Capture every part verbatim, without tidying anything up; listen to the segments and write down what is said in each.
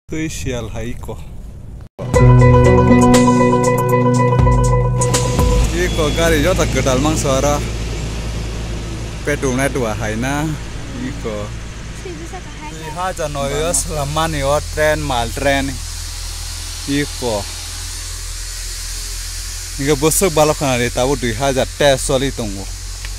Twi siyal hai iko. Iko gari joto kwtal mangso aro. Petrol nai dua hai na. Iko. Dui hajar noi o swlam mani o train, mal train. Iko. Iko bwswk balok khana de tabuk dui hajar teis choli tongo.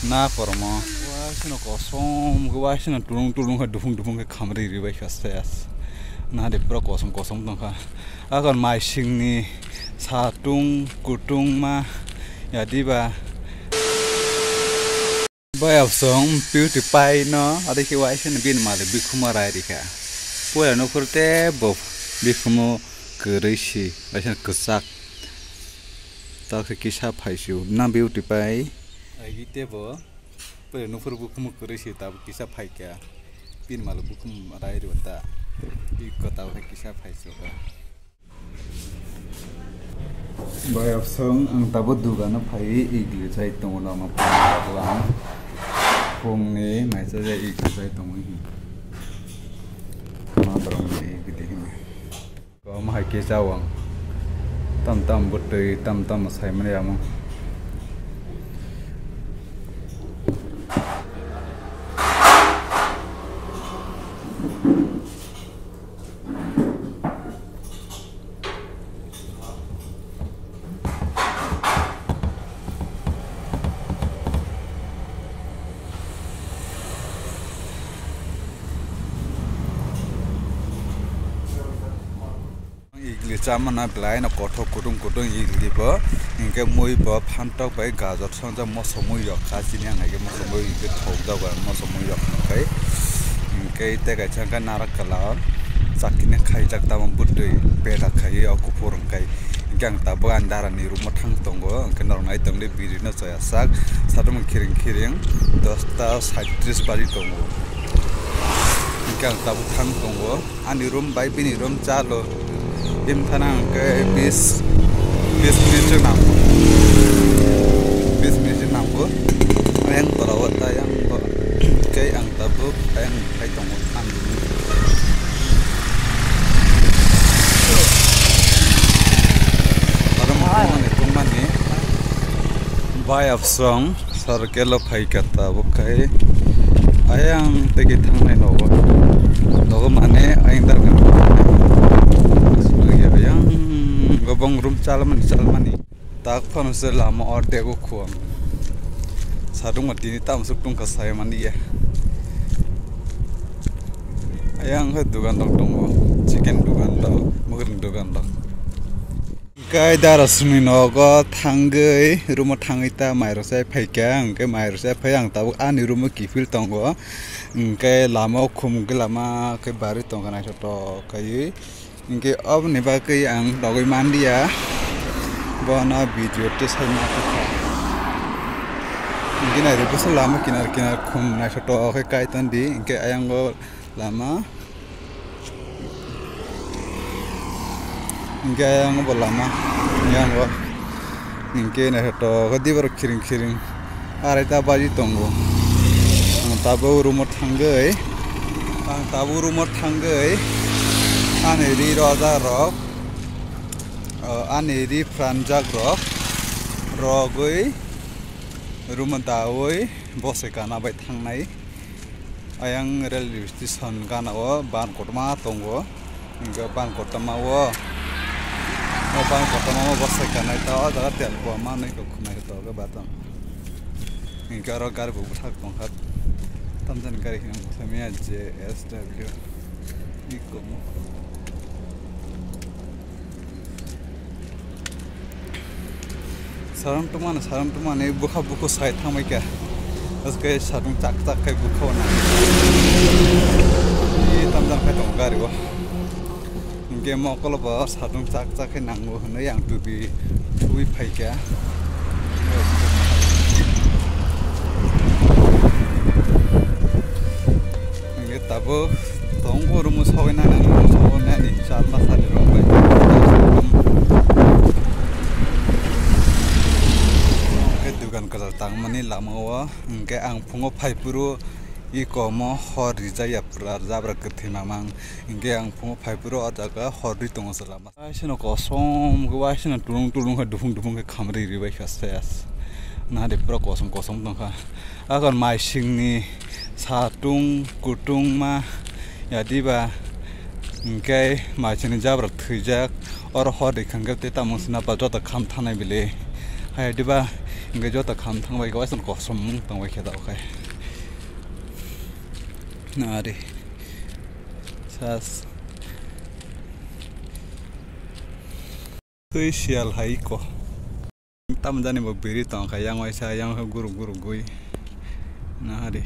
Na kormo. Waisano kosom, waisano tulung tulung khe dufung dufung khe khamri ribai kha ses. Nahade pura kosom kosom tongkha. Akon maisingni satung kutung ma yadiba. Bai absong piuti pai no adikhe waisano bini malik bikhumo rai rikha. Puila nukhur tebo bikhumo kwrwi si waisano kwchak. Tabuk kisa phaisio na beauty pai. Agi tebo pwrwi nuphuru bukhum kwrwi si tabuk kisa phaikha. Pin malo bukhum rai rw ta. Iko tabuk kisa phaisio ba. Bai absong ang tabuk dugano phai igli chai tongo na ma phang. Phungni maisa jai igli chai tongo hi. Ma borok ni igli hi. Omo hai khe chao ang. Tam tam bwtwi, tam tam saimani amo. Igli chamana belai no kothok kutung kutung igli bo, hinkhe mui bo phantok bai gajor songjak moso mui yok kha chini ang nai khe moso mui hwnkhe thok jago moso mui yok hwnkhe, hinkhe tei kaisa hwnkhe narak kala o chakini khaijak tamo bwtwi beda khaiwi o kuphur hwnkhe. Hinkhe ang tabuk ani dara ni room o thang tongo, hinkhe norok nai tongdi biri no chaya sak, satung khiring khiring dosta saitris baji tongo. Hinkhe ang tabuk thang tongo, ani room bai bini room chalo bini thana hinkhe bis bis minute nango, bis minute nango. Ayang tola o ta ayang tola hinkhe ang tabuk ayang. Khai tongo thani. Aro mani tongmani bai absong circle o phai kha tabuk khai ayang tei khe thangnai nogo. Nogo mane ayang dar kha. Ayang gobong room chalmani chalmani. Tak phano se lama o dego khuam. Sadung ma tini tam suk tungkha sai mani ya. Ayang khe dugan rok tongo. Chicken dugan rok, mwkhwrwng dugan rok. Kai dara sumni nogo thangwi, room o thangwi ta mai rok sai phaikha, hwnkhe mai rok sai phai ang tabuk ani room o kiphil tongo. Hwnkhe lama o khum hwnkhe lama khe barwi tongkha naithotok kaiwi. Hinkhe oboni bagwi ang logwi manliya, bono video tei sai ma tongkha. Hinkhe nairok bwswk lama kinar kinar khum naithotok khe kai tondi, hinkhe ayang o lama, hinkhe ayang bo lama, ayang o. Hinkhe naithotok khe dibar khiring khiring arai ta baji tongo. Ang tabuk room o thangwi, ang tabuk room o thangwi ani ri rojak rok, o, ani ri pranjak rok rogwi room o dawi bosai kana bai thangnai. Ayang railway station gana o ban kotorma tongo. Hinkhe ban kotorma o, o ban kotorma o bwsai kanai ta o jaga tel bo manwi kok khwnai to khe batam. Hinkhe oro gari bo bwthak tongkha. Tamjani gari hino bwthai maya J S W. Iko mo. Sarang tongmani, sarang tongmani bwkha bukhu sai thangbai kha. Aswk khe satung chak chak khai bwkha o nang. Ni tamjak khai tongo gari o. Hinkhe mokolo bo satung chak chak khai nango hwnwi ang tubi thuwi phai kha. Hinkhe tabuk tongo room o sogwi nang nang room o sogwi nani char ma sani rok bai. Hinkhe dugan kwchar tangmani lama o hinkhe ang phungo phai phuru Iko omo hor rijak ya pura jabra kwthwi mamang. Hinkhe ang phungo phai phuru o jaga hor ri tongo se lama. Waisano kosom khe waisano tulung tulung khe dufung dufung khe khamri ribai kha ses. Nahadi pura kosom kosom tongkha. Akon maisingni satung kutungma yadiba hinkhe maisingni jabra thwijak. Oro hor rikha hinkhe tei tamo sina ba joto kham thanai bili. Hayadiba hinkhe joto kham thangbai khe waisano kosom tongbai khe da okhai. Nari. Sas. Twi siyal hai ko. Tamo jani bo biri tong kha yang waisa yang guru guru gui. Nari.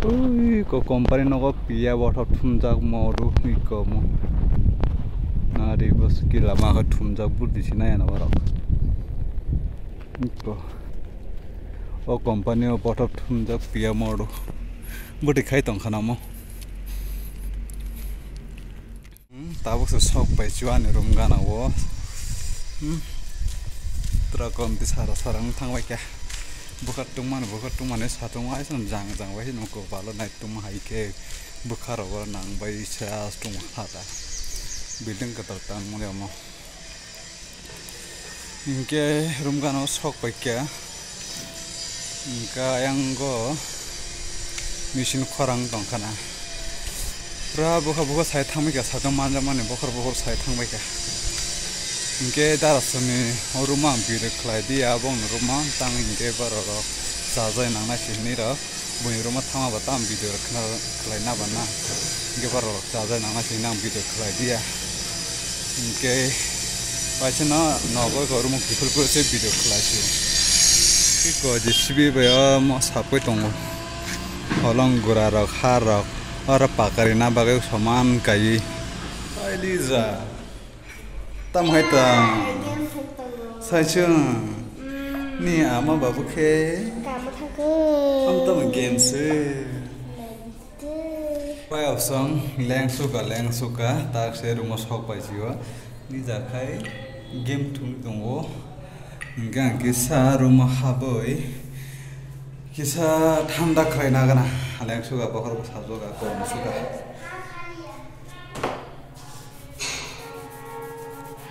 Ui ko company nogo piya bothop thumjak moru ui ko mo. Nari bo ski lama khe thumjak budi sinai ano borok. Ui ko. O company o bothop thumjak piya moru. Budi khai tong khana mo. Hmm, tabuk se sok bai chuani room gana o. Hmm. Tura kom ti sara sara wng thang bai kha. Bwkha tungmani, bwkha tungmani satung waisa jang jang bai nung kok balo nai tungma hai khe bwkha rogo nang bai se as tungma hata. Building kwtal tang mani omo. Hinkhe room gana o sok bai kha. Hinkhe ayang go machine khorang tong khana. Pura bwkha bwkha sai thang bai kha, satung manjak mani bokhor bokhor sai thang bai kha. Hinkhe darasoni o room o ang video khlai di, aboni room o tang hinkhe borok rok chajai nangnai se hinwi rok. Buini room o thangma ba tam video rok khna khlai na ba na. Hinkhe borok rok chajai nangma sini ang video khlai diya. Hinkhe paisa no nogo ko room o kiphil phil se video khlai si. Iko J C B bai o mo sapoi tongo. Holong gura rok, har rok, oro pakari na bagwi soman kaiwi. Ai Lisa. Tamo hai ta? Game thang tongo. Saichung. Mm. Ni ama babu khe? Kamo thangkhe. Am tamo game se. Naidi. Pai opsong leng suka, leng suka, tak se room o sok pai sio. Ni jakhai game thung tongo. Hinkhe ang kisa room o habwi kisa thanda khlai nagana. Leng suka bokhor bo sajok a, kom suka.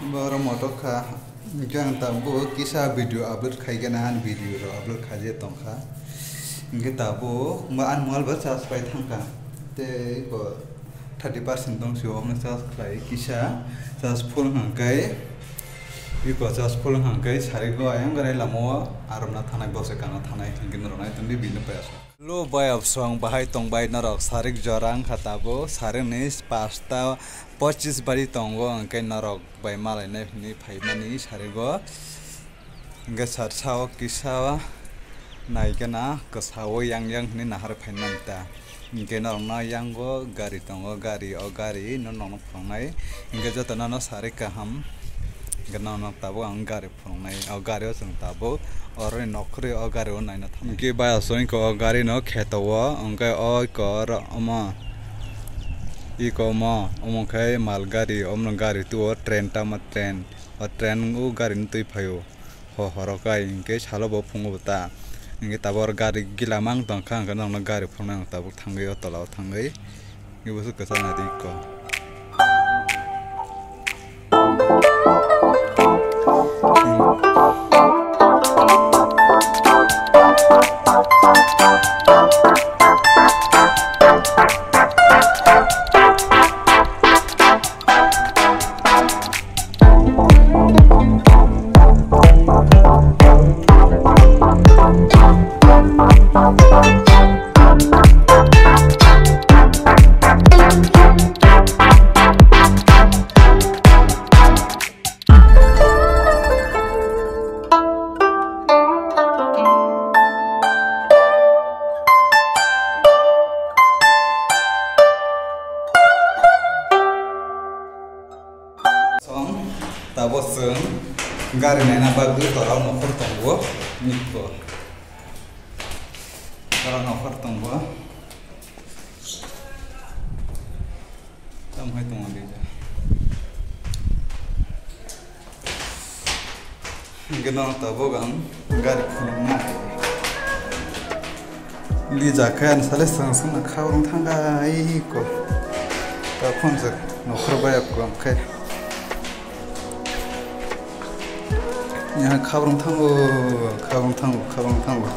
Borok motok kha, hinkhe ang tabuk kisa video upload khai gana, ani video rok upload khaijak tong kha. Hinkhe tabuk bo ani mobile bo charge pai thang kha, tei bo thirty percent tong sio, omo charge khlai kisa, charge full hwnkhe, iko charge full hwnkhe sari go ayang gari lama o aromna thanai, bose kana thanai, hinkhe norok nai tongdi bini payasa. Hello bai opsong, bahai tongbai norok? Sarik jora wngkha tabuk, sarik ni pasta pochis bari tongo, hwnkhe norok bai malainai hinwi phaimani sarigo. Hwnkhe sarsa o kisa naikhe na kwsa o yang yang hinwi nahar phaimani ta. Hwnkhe norokno yango gari tongo, gari, o gari no norokno phunuknai. Hwnkhe jotono no sarik kaham, hwnkhe norokno tabuk ang gari phunuknai. O gari o chwng tabuk oroni nokhorwi o gari o naina thangwi. Hwnkhe bai aswk iko o gari no kheto o, hwnkhe o iko oro omo iko omo, omo khe mal gari, omo gari tu o train tamo train, o train o gari no twi phaio. Ho horo kai hwnkhe salo bo phungo bo ta. Hwnkhe tabuk oro gari gila mang tong kha, hwnkhe norokno gari phunuknai ang tabuk thangwi o tola o thangwi. Ibo se kwchang nai twi kok. Song, tabuk chwng gari naina bagwi tola o nokhor tongo, nukgo. Tola o nokhor tongo. Tamo hai tongo dija. Hingke no tabuk ang gari phunuknai. Lija khe ani sale swng swngno khabrwng thangkha ai ko. Ta phone se nokhor bai ko ang khe. Yaha khabrwng thango, khabrwng thango, khabrwng thango.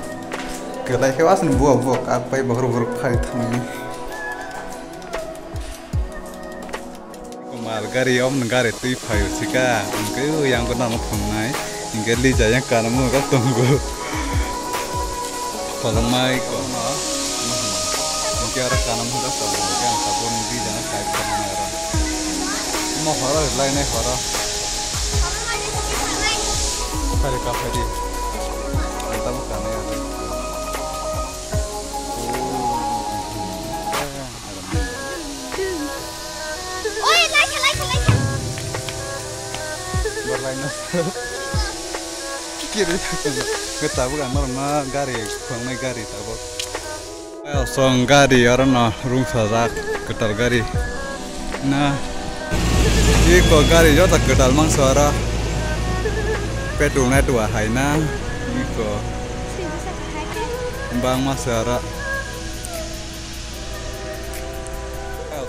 Kelai khe asni buwa buwa kak bai bohrok bohrok phai thangni. Mal gari, om gari twi phaio sika, hwnkhe o yang gwnang phungnai, hwnkhe Lija yang kanamo wngkha tongo. Kolomai ko. Hwnkhe aro kanamo wngkha tongo, hwnkhe ang tabuk Lija no kai phungnai aro. Omo horo lainai horo. Phari ka phari. Ang tabuk kanai aro. Oi, laikha, laikha, laikha. Borlaino. Kiri. Ke tabuk ang norma gari, khongnai gari tabuk. Song gari oro no rungsajak, kwtal gari. Na. Iko gari joto kwtal mangsa oro. Petrol nai dua hai na. Iko. Bangma se oro.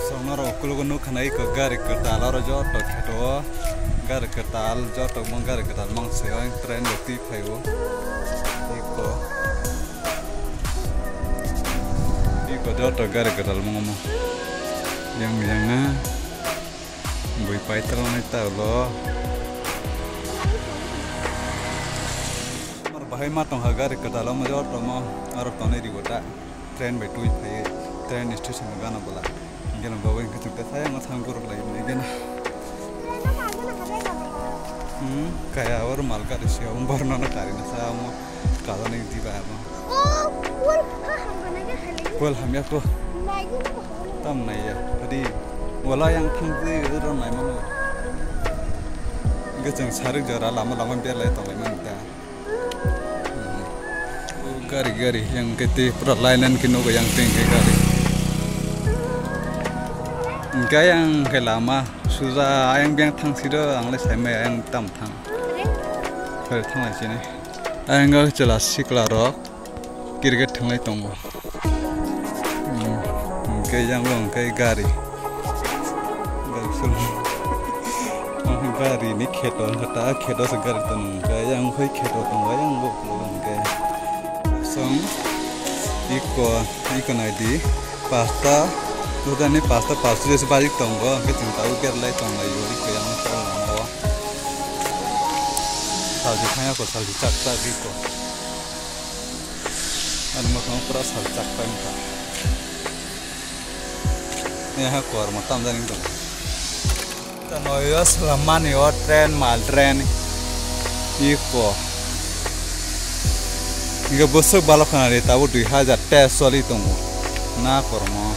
Songno rok ukologo nukha na iko gari kwtal oro joto kheto o gari kwtal joto mo gari kwtal mang se o train rok twi phaio iko iko joto gari kwtal mangmo yang yang na bui pai tala nai ta ulo bahai ma tongkha gari kwtal o mo joto mo aro tonwi rigo ta. Train bai twi phaiwi train station o gana bwla. Gana babai hwnkhe chwngkhe sayang o thang borok lai hwnwi gana. Hmm, kaya oro mal gari se abo borno no kari na sa amo kala nai diba amo. Pol hamya ko. Tam nai ya. Adi wala yang thang twi ro nai mano. Gachang sarik jora lama lama berlai tong lai man ta. Gari gari yang kete pura lainan ke nogo yang peng ke gari. Hingke yang ke lama suja ayang biang thang sido ang le sai mai ayang tam thang. Kare thang lai sini. Ayang ga chela sikla rok cricket thanglai tongo. Hmm, hingke yang bo hingke gari. Gari sung. Gari ni kheto hwnkha ta kheto se gari tong hwnkha yang hoi kheto tongo yang bo hwnkha. Song iko iko nai di pasta tuda ni pasta pastu jesi bajik tongo hwnkhe chwng tabuk berlai tong lai yo iko yang tong lai o. Salsi thangya ko salsi chak chak iko. Ani mwkhang pura salsi chak pai wngkha. Yaha kormo tamjani wng tongo. Noyo swlammani o train mal train iko. Hingke bwswk balok khwnari tabuk dui hajar teis choli tongo. Na kormo.